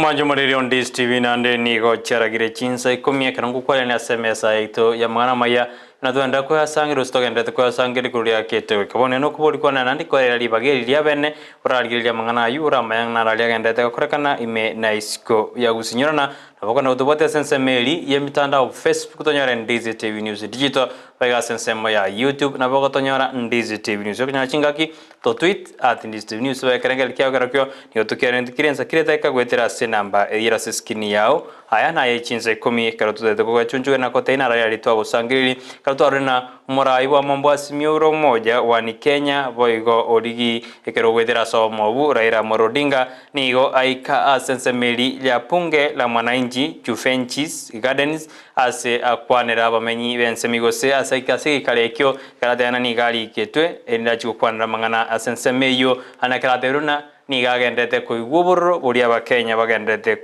Omwancho omoriri o Ndizi TV naende nigo chiaragire chinsa ikomi ekero ngokwarania ase emesa yaito y'amang'ana amaya na twende koyasangereria gose togenderete koyasangereria igoro riakete goika bono. Nokobori kwane naende kwerera ribaga eri riabene orarigererie amang'ana ayio oramanye ng'a nararia agenderete gokorekana ime na isiko ya gosinyorana Nabo kona gotobwate ase ensemo eri y'emitandao Facebook tonyore Ndizi TV News Digital, boigo ase ensemo ya YouTube nabo ogotonyora Ndizi TV News. Okonyora chingaki to tweet at Ndizi TV News boigo ekerengererio kiao kerokio nigo tokiareneti kire ensa kire edakika goetera ase enamba eyio ere ase eskrini yao. Aya naye chinsa ikomi ekero totagete kogechunchuga na gotebia naro riaria twagosangereiri ekero twarorire na omorai bwa Mombasa Miura Umoja One Kenya boigo origi ekero ogoetera ase omobu Raila Amolo Odinga Nigo aika ase ensemo eria ya Bunge la Mwananchi, Juventus Gardens, ase akwanera abamenyi b'ensemo gose ase aike ase egeikaro ekio, ekero ateana nigo ariketwe, erinde achie gokwanera amang'ana ase ensemo eyio. Naende ekero atebirie buna nigo agenderete koigwa obororo boria Abakenya bagendererete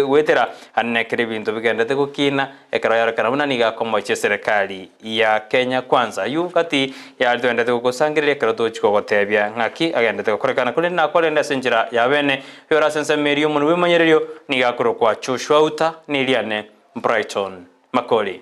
goetera, naende nekero ebinto bigendererete gokina, Ekero yarorekana buna nigo akomochia eserekari ya Kenya Kwanza, ayio gati yaria togenderete gogosangereria ekero togochia kogotebia ng'aki agenderete gokorekana, korende nakwarende ase enchera ya bene, oyore ase ensemo eria omonwe bw'emanyererio nigo akorokwa Joshua Uta, na eriane Brighton Makori.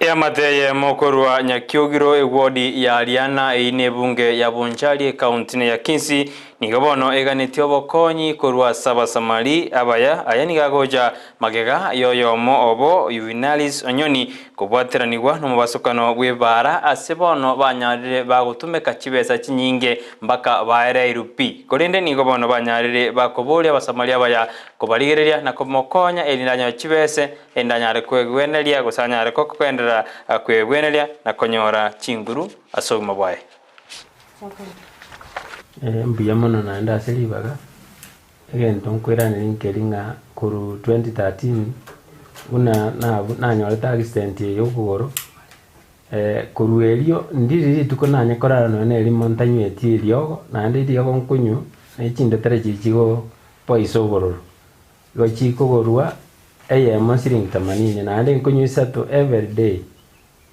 Eamate eyemo korwa Nyakiogiro ewodi ya Ariana eyio nebunge ya Bonchari ekaunti ya Kisii nigo bono eganetie obokonyi korwa ase abasamari abaya. Aya nigo agocha magega yoyomo obo Yuvinalis Onyoni kobwateranigwa nomobasokano bw'ebaara ase bono banyarire bagotumeka chibesa chinyinge mbaka baereirwe pi. Korende nigo bono banyarire bakoboria abasamari abaya kobarigereria na komokonya erinde anyore chibese Erinde anyare kwegweneria, gose anyare kogenderera kwegweneria na konyora chinguru ase obogima bwaye. Mbuya mono naende ase ribaga, egento nkoiraneria nkeri ng'a korwa 2013 buna nanyorete accident eye ya okogoro, korwa erio ndiri rituko nanye korara nonye na erimo ntanyweti eriogo, naende eriogo nkonywa na chindetere chiria chigopoisa obororo. Igo chikogorwa eyemo siringi themanini, naende nkonywa isato every day,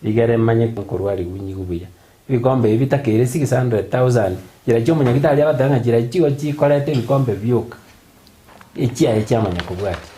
igere manye nkorwa rigunyigu buya. Ebikombe ebi bitakeire 600,000, chirachio omonyagitari agoteba ng'a chirachio igo chikoreta ebikombe bioka, echiaye chiamanya kobwatia.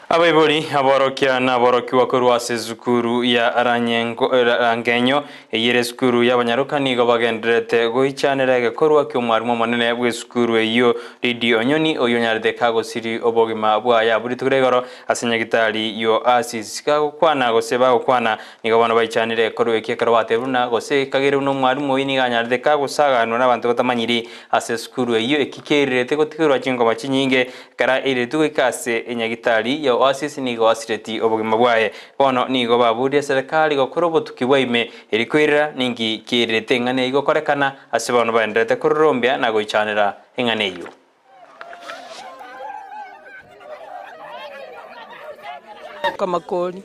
Abaibori, aborokia na aborokigwa korwa ase esukuru ya Rangenyo, Eyio ere esukuru y'abanyaroka nigo bagendererete goichanera egekorwa ki'omwarimu omonene bw'esukuru eyio Lydie Onyoni oyio onyarete kagosiri obogima bwaye abwo rituko ria igoro ase nyagitari y'Oasis. Gagokwana gose bagokwana nigo bono baichanire egekorwa ekio ekero batebiru buna gose kageire buna omwarimu oyio nigo anyarete kagosaganwa n'abanto batamanyiri ase esukuru eyio eki kerirete gotigerwa chingoma chinyinge ekero airetwe goika ase enyagitari ya Oasis nigo asireti obogima bwaye. Bono nigo baburie eserekari gokora obotuki bwa ime, eri koirera ninki kiairerete eng'ana eyio gokorekana ase bono baendererete kororombia na goichanera eng'ana eyio. Kamakori,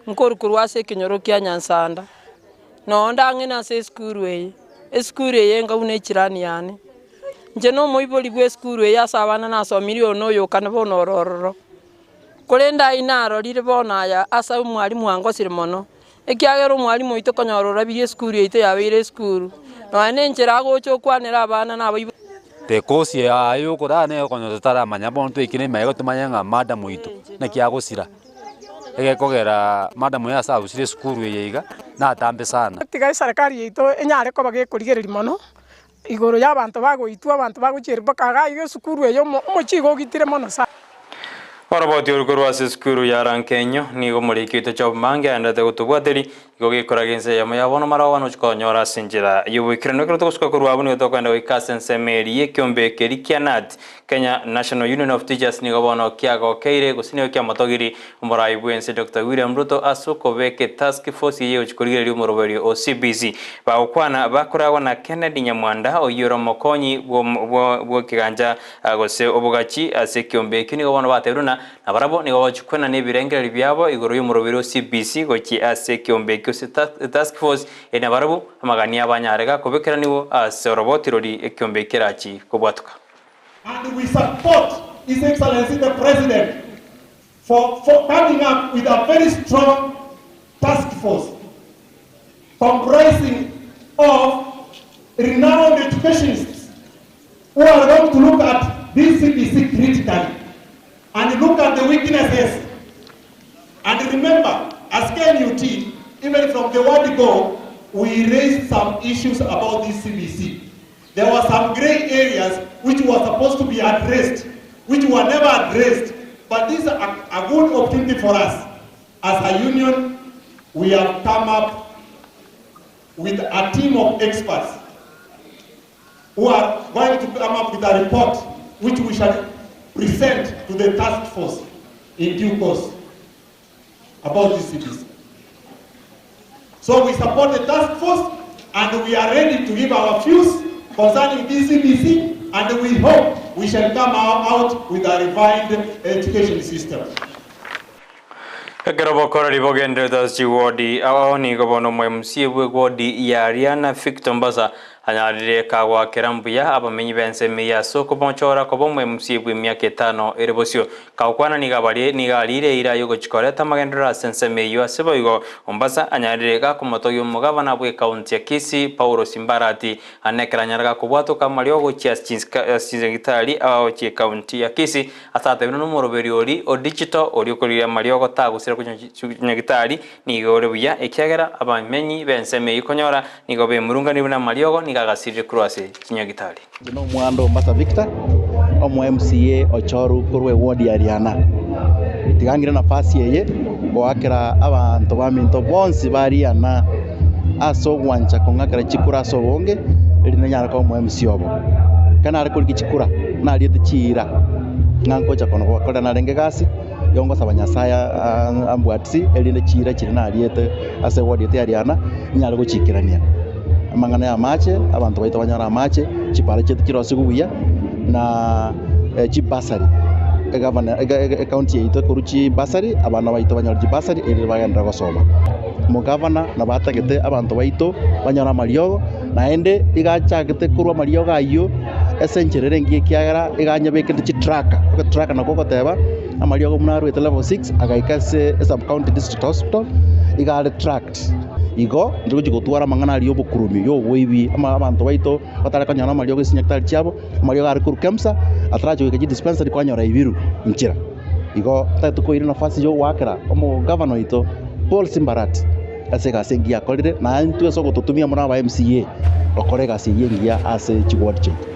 nkorwa korwa ase ekenyoro kia Nyansanda, noo ndang'ene ase esukuru eye, esukuru eye enga buna echirani yane. Inche na omoibori bwa esukuru eye ase abana nasomirie oyo na oyo okane bono ore ororo. Korende ayio narorire bono aya ase omwalimu angosire mono, ekiagera omwalimu oito konyora orabirie esukuru yaito yabeire esukuru, nonya na enchera agocha okwanera abana na abaibori. Tekosi yaye yokorara nere okonyora totaramanya bono twaikire ime igo tomanye ng'a madam oito naki agosira, egekogera madam oyo ase agosire esukuru eye iga, natambe sana. Tiga eserekari yaito enyare koba gekorigereria mono, igoro y'abanto bagoitwa, abanto bagochierwa mpaka iga iga esukuru eye omochie igo ogitire mono sana. Oroboti oru korwa ase esukuru ya Rankenyo nigo omoriki oito Job Mange aenderete gotobwateri, igo gekoraga ense eyemo ya bono mara ogochia konyora ase enchera y'oboikeranu. Ekero togosuka korwa abwo nigo tokogenda goika ase ensemo eria y'ekeombe keria kia KNUT, Kenya National Union of Teachers, nigo bono kiagokeire gose nigo kiamotogiri omorai bw'ense Doctor William Ruto ase okobeka etask force eye egochia korigereria omoroberio o CBC. Bagokwana bakoragwa na Kennedy Nyamwanda oyio ore omokonyi bw'ekegancha gose obogachi ase ekeombe ekio nigo bono batebirie buna nabarabwo nigo bagochia kwenana ebirengererio biabo igoro y'omoroberio o CBC gochia ase ekeombe ekio gose etask force ere nabarabwo amagani abo anyare gakobekeraniwa ase oroboti roria ekeombe kerachi kobwatoka. And we support His Excellency the President. for, for coming up with a very strong task force comprising of renowned educationists who are going to look at this CBC critically and look at the weaknesses. And remember, as KNUT, even from the word go, we raised some issues about this CBC. There were some gray areas which were supposed to be addressed, which were never addressed. But this is a, a good opportunity for us. As a union, we have come up with a team of experts who are going to come up with a report which we shall present to the task force in due course about this CBC. So we support the task force and we are ready to give our views concerning this CBC and we hope we shall come out with a refined education system. Ekero bokoreri bogenderete ase chiwodi ao nigo bono omo MCA bw'ewodi ya Riana Victor Mbasa anyarire kagwakera mbuya abamenyi b'ensemo eye ase okomochora koba omo MCA bw'emiaka etano ere bosio. Kagokwana nigo abarie nigo arire eira y'ogochi koreta amagenderero ase ensemo eyio ase boigo Ombasa anyarire gakomotogia omogabana bw'ecounty ya Kisii Paulo Simbarati ane ekero anyare gakobwatoka amariogo gochia ase chinsegitari ao chi'ecounty ya Kisii Ase atebire nomoroberi oria o digital oria okorigia amariogo tagusire konya chinyagitari nigo ore buya ekiagera abamenyi b'ensemo eyio konyora nigo bemurunganire buna amariogo nigo agasirire korwa ase chinyagitari. Inche nomwando o Mbasa Victor, omo MCA ochoru korwa eward ya Riana. Tiga ng'ire nafasi eye goakera abanto baminto bonsi ba Riana ase ogwancha kong'akera chikura ase obonge, erinde nyare koba omo MCA obo. Ekero nare korigia chikura, nariete chiira ng'a ngocha kono gokorera narenge egasi, igo ngosaba Nyasaye ambwatisi erinde chiira chiria nariete ase eward yaito ya Riana, nyare gochiikerania. Amang'ana ya amache, abanto baito banyore amache, chipara chiaito chirosigwe buya, na chibasari, egavana ecounty yaito ekorwa chibasari, abana baito banyore chibasari erinde bagenderere gosoma. Omogavana nabo atagete abanto baito banyore amariogo, naende iga achagete korwa amariogo ayio ase enchera ere engiya ekiagera iga anyabekete chitraka. Egetraka nakwo ogoteba amariogo buna arwete level six agaika ase esub-county district hospital iga are tracked. Igo ntogochia gotwara amang'ana aria y'obokurumi, y'oboibi, ama abanto baito batare konyora amariogo ase chinyagitari chiabo, amariogo are korwa Kemsa atarache goika chidispensary kwanyora ibiru nchera. Igo totagete koira nafasi y'ogoakera omogavana oito Paul Simbarati ase egasi engiya akorire, na intwe ase ogototumia mono aba MCA gokora egasi eyio engiya ase chiward chiaito.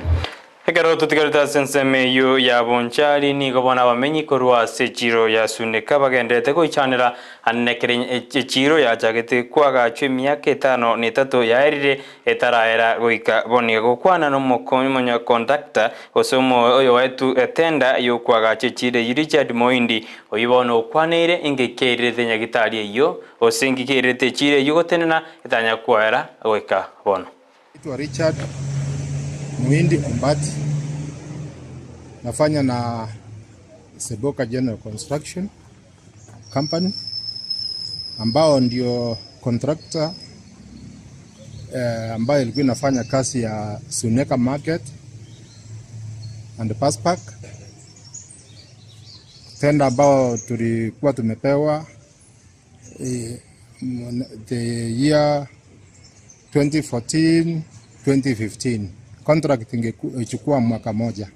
Ekero totigarete ase ensemo eyio ya Bonchari, nigo bono abamenyi korwa ase echiiro ya Suneka bagendererete goichanera ande nekero echiiro yachagete koagachwa emiaka etano na etato yaerire etaraera goika bono iga gokwana nomonyakontrakta gose oyoetwe etenda y'okoagacha echiiro eyio Richard Moindi oyio bono okwaneire engaki airerete nyagitari eyio gose engaki airerete echiiro eyio gotenena etanya koera goika bono. Naitwa Richard Muhindi Ombati, nafanya na Seboka General Construction Company ambao ndio contractor eh, ambayo ilikuwa inafanya kazi ya Suneka Market and Pass Park. Tenda ambao tulikuwa tumepewa eh, the year 2014 2015 contract ingechukua mwaka moja,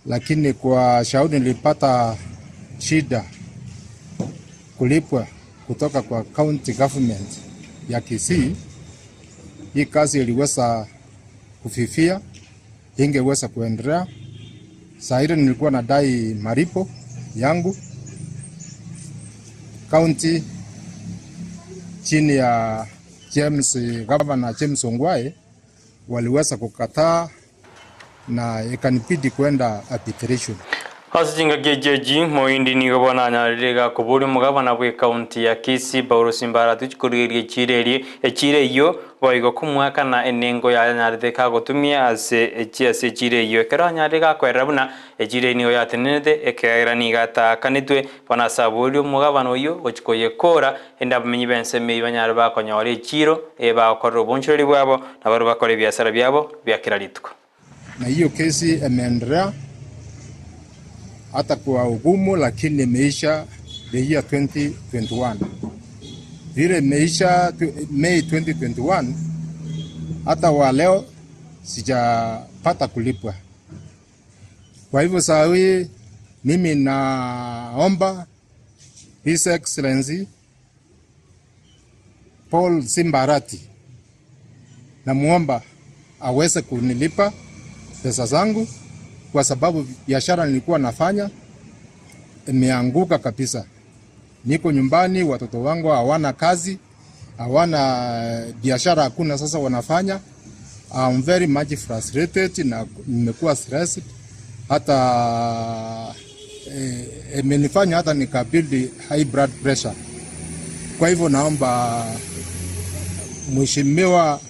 lakini kwa shauri nilipata shida kulipwa kutoka kwa county government ya Kisii. Hii kazi iliweza kufifia, ingeweza kuendelea. Saa ile nilikuwa nadai malipo yangu county chini ya James, Governor James Ongwae waliweza kukataa na ikanibidi kwenda arbitration. Ase chingaki echi echi, Moindi nigo bono anyarire gakoboria omogabana bw'ecounty ya Kisii Paul Simbarati chikorigereria echiira eria echiira eyio boigo komoakana enengo yaye anyarete kagotumia ase echi ase echiira eyio ekero anyarire gakoerera buna echiira eyio nigo yatenenete ekiagera nigo ataakanetwe bono ase aborie omogabana oyio gochia koyekora Ende abamenyi b'ensemo eyio banyare bakonyora echiiro eye bagokorera obonchoreri bwabo, na barabwo bakore ebiasara biabo bia kera rituko. Na hiyo kesi imeendelea hata kwa ugumu, lakini imeisha the year 2021. Vile imeisha May 2021, hata wa leo sijapata kulipwa. Kwa hivyo saa hii mimi naomba His Excellency Paul Simba Arati, namuomba aweze kunilipa pesa zangu, kwa sababu biashara nilikuwa nafanya imeanguka kabisa. Niko nyumbani, watoto wangu hawana kazi, hawana biashara, hakuna sasa wanafanya. I'm very much frustrated na nimekuwa stressed hata imenifanya hata nikabuild high blood pressure. Kwa hivyo naomba Mheshimiwa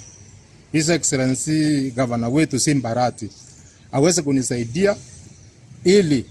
His Excellency gavana wetu Simba Arati aweze kunisaidia ili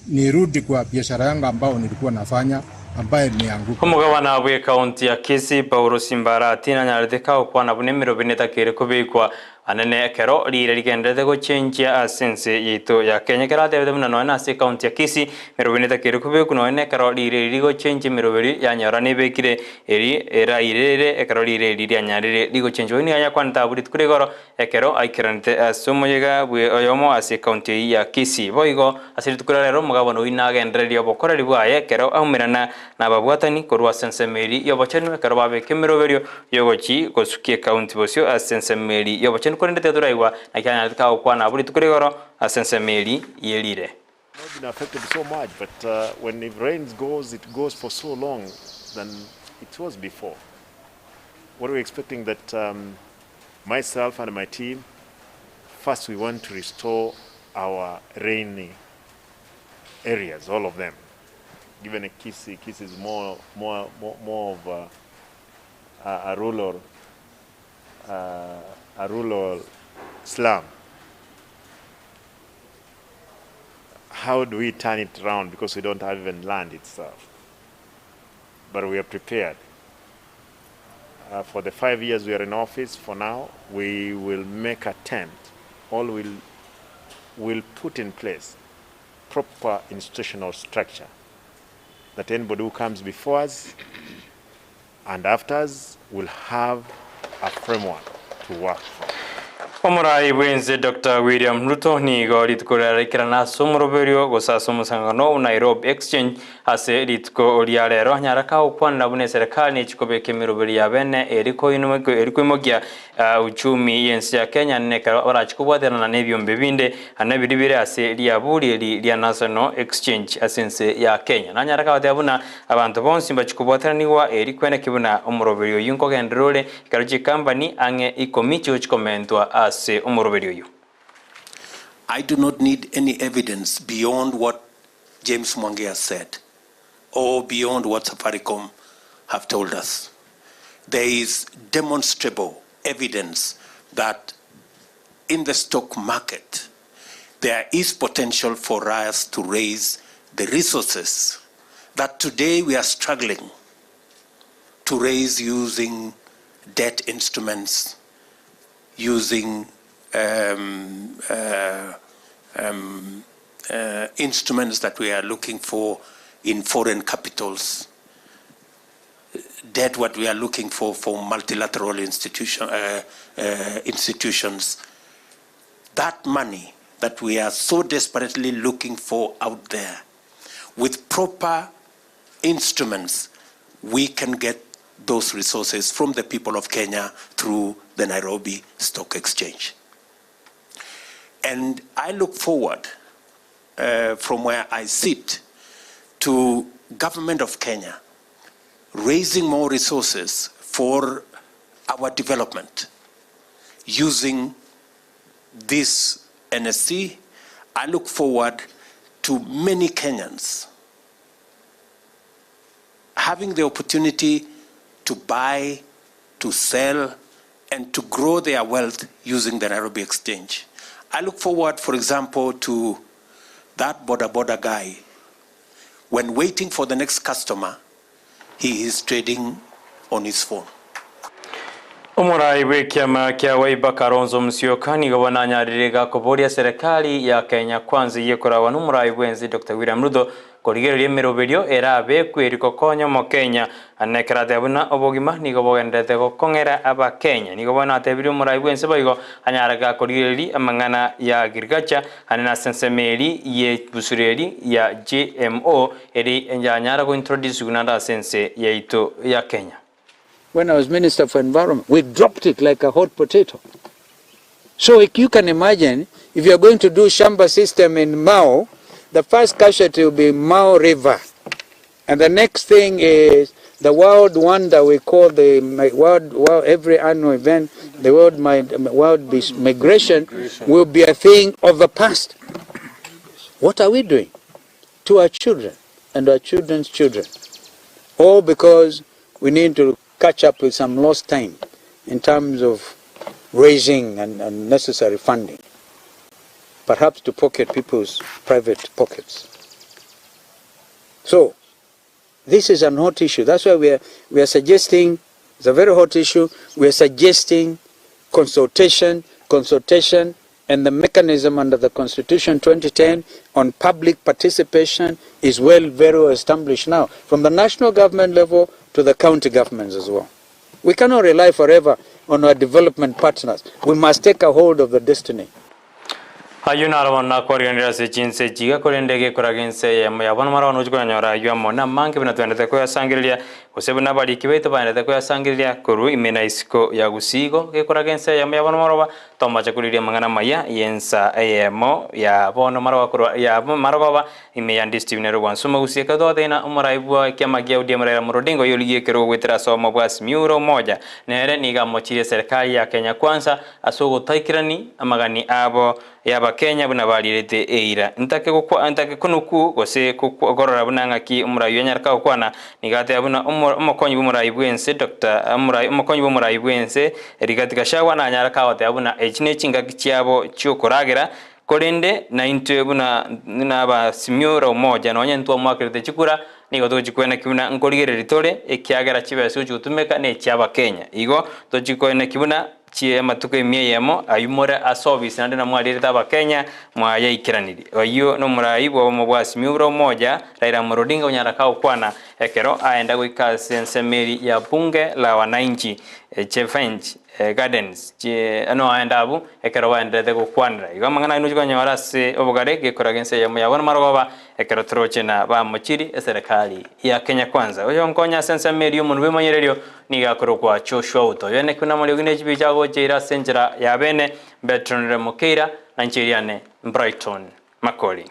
nirudi kwa biashara yangu ambao nilikuwa nafanya ambaye imeanguka. Omogabana bwe ekaunti ya Kisii Paulo Simba Arati nanyarete kagokwana buna emerobe netakere kobekwa anene ekero rire rigenderete gochenjia ase ense yaito ya Kenya. Ekero atebete buna nonya ase ekaunti ya Kisii emerobe netakere kobekwa nonya ekero rire rigochenjia emeroberi yanyora nebekire eri erairere ekero rire eri rianyarire rigochenjia. Oyo nigo anyakwanete abwo rituko rigoro ekero aikeranete ase omoyega bwe oyomo ase ekaunti eyio ya Kisii. Boigo ase rituko ria rero omogabana oyio nagendereria obokoreri bwaye ekero aumerana na ababwatani korwa ase ensemo eri y'obochenu ekero babeka emeroberio yogochi gosukia ekaunti bosio ase ensemo eri y'obochenu korende tetoraigwa naki anyarete kagokwana abwo rituko rigoro ase ensemo eri y'erire. Not been affected so much, but when it rains goes, it goes for so long than it was before. What we're expecting that myself and my team, first we want to restore our rainy areas, all of them. Given a Kisii, Kisii is more of a rural slum. How do we turn it around? Because we don't have even land itself. But we are prepared. For the 5 years we are in office, for now, we will make attempt, all will put in place proper institutional structure that anybody who comes before us and after us will have a framework to work from. Omorai bwense Dr. William Ruto nigo rituko riarekerana ase omoroberio gose ase omosangano Nairobi Exchange ase rituko ria rero nyaraka gokwanera buna eserekari nechikobeka emeroberi ya bene erikoimokia uchumi y'ensi ya Kenya nekero barachikobwaterana na ebiombe binde ane biri bire ase riaburi eri ria National Exchange ase ense ya Kenya. Nanyaraka goteba buna abanto bonsi mbachikobwateranigwa eri kweneki buna omoroberi oyu nkogenderera ore ekero chikampani ang'e ikomi chigochikomentwa ase omoroberi oyu. I do not need any evidence beyond what James Mwangi has said or beyond what Safaricom have told us. There is demonstrable evidence that in the stock market, there is potential for us to raise the resources that today we are struggling to raise using debt instruments, using instruments that we are looking for in foreign capitals, debt what we are looking for multilateral institutions. That money that we are so desperately looking for out there, with proper instruments, we can get those resources from the people of Kenya through the Nairobi Stock Exchange. And I look forward from where I sit to government of Kenya raising more resources for our development using this NSE. I look forward to many Kenyans having the opportunity to buy, to sell, and to grow their wealth using the Nairobi Exchange. I look forward, for example, to that boda boda guy. When waiting for the next customer, he is trading on his phone. Omorai bw'ekiama kia Wiper Kalonzo Musyoka nigo bono anyarire gakoboria serikali ya Kenya Kwanza eyio ekoragwa nomorai bwense Doctor William Ruto korigereria emeroberio erabekwe eri gokonya omokenya na ekero ateba buna obogima nigo bogendererete gokong'era abakenya. Nigo bono atebirie omorai bwense boigo anyare gakorigereria amang'ana ya agriculture ande nase ensemo eri ye busuro eri ya GMO eri yanyara gointroducigwa naende ase ense yaito ya Kenya. When I was Minister for Environment, we dropped it like a hot potato. So you can imagine, if you are going to do Shamba system in Mau, the first casualty will be Mau River. And the next thing is the world wonder we call the world, world every annual event, the world, world migration will be a thing of the past. What are we doing to our children and our children's children? All because we need to catch up with some lost time in terms of raising and, and necessary funding, perhaps to pocket people's private pockets. So, this is a hot issue. That's why we are, we are suggesting, it's a very hot issue, we are suggesting consultation, consultation, and the mechanism under the Constitution 2010 on public participation is well, very well established now, from the national government level to the county governments as well. We cannot rely forever on our development partners. We must take a hold of the destiny. Ayio naro bono nakwariganire ase chinse echi iga, korende gekoraga ense eyemo ya bono mara nochia koyanyora ayio amo namange buna twendete koyasangereria, gose buna abariki baito baendete koyasangereria korwa ime na isiko ya gusii igo gekoraga ense eyemo ya bono maroba tomache koriria amang'ana amaya y'ensa eyemo ya bono maroba korwa ya marogoba ime ya Ndisi TV nere bwansu omogusii ekero togoteba omorai bwa ekiama gia ODM Raila Amolo Odinga oyio origie ekerogo goetera ase obomo bwa Azimio la Umoja nere nigo amochirie eserekari ya Kenya Kwanza ase ogotaikerani amagani abo y'Abakenya buna barirete eira. Ntake gokwa ntake konukuu gose korora buna ng'aki omorai oyo anyare kagokwana, nigo ateba buna omo omokonyi bw'omorai bw'ense Doctor omorai omokonyi bw'omorai bw'ense Rigathi Gachagua nanyare kagoteba buna echi nechingaki chiabo chiokoragera, korende naintwe buna buna abasimio la umoja nonye ntwamoakerete chikura nigo togochikweneki buna nkorigereria tore ekiagera chibesa gochigotumeka nechiabakenya. Igo tochikoeneki buna Chi'amatuko emia eyemo, ayio more ase obisi naende namwarierete Abakenya, mwayaikeranirie. Oyio nomorai bw'obomo bwa Azimio la Umoja, Raila Amolo Odinga onyara kagokwana ekero aenda goika ase ensemo eria ya Bunge la Wananchi, Chevenge Gardens, noaenda abwo ekero baenderete gokwanera. Igo amang'ana ayio nochia konyora ase obogare gekoraga ense eyemo yabo namarogoba ekero toroche na bamochiri eserekari ya Kenya Kwanza. Oyonkonya ase ensemo eria omonwe bw'emanyererio Nigo akorokwa Joshua Uto. Oyo naki buna amariogi ne chibicha agocheire ase enchera ya bene, Bertrand Remokeira, na inche eriane Brighton Makori.